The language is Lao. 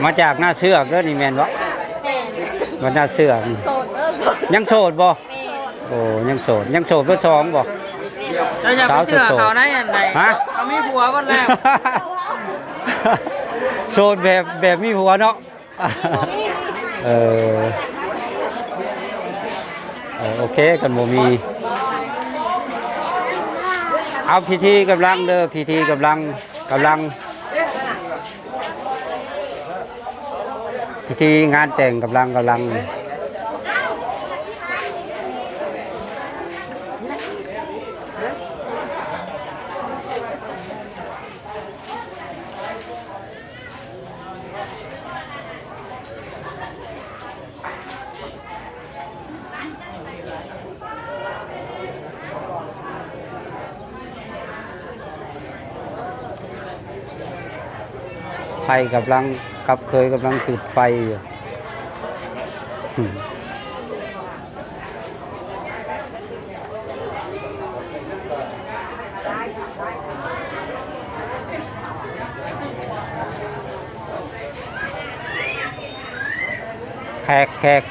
ມາຈາກນາເຊືອກເດີນີ້ແມ່ນບໍ່? ແມ່ນ ບ້ານນາເຊືອກ. ໂສດເດີ ຍັງໂສດບໍ່? ແມ່ນ ໂອ້ ຍັງໂສດ ຍັງໂສດເບີສອງບໍ່? ເຈົ້າຢ່າໄປເຊື່ອເຂົາໄດ໋ອັນໃດ. ຮະ? ເຂົາມີຜົວເບິດແລ້ວ. ໂສດແບບ ແບບມີຜົວເນາະ. ເອີ ເອີ ໂອເຄ ຄັນບໍ່ມີ. ເອົາ ພິທີກຳລັງເດີ ພິທີກຳລັງ ກຳລັງ ພິທີງານແຕ່ງກຳລັງ ກຳລັງ ໃຜກຳລັງ ກັບເຂີຍກຳລັງຈຸດໄຟຢູ່. ແຂກ ແຂກ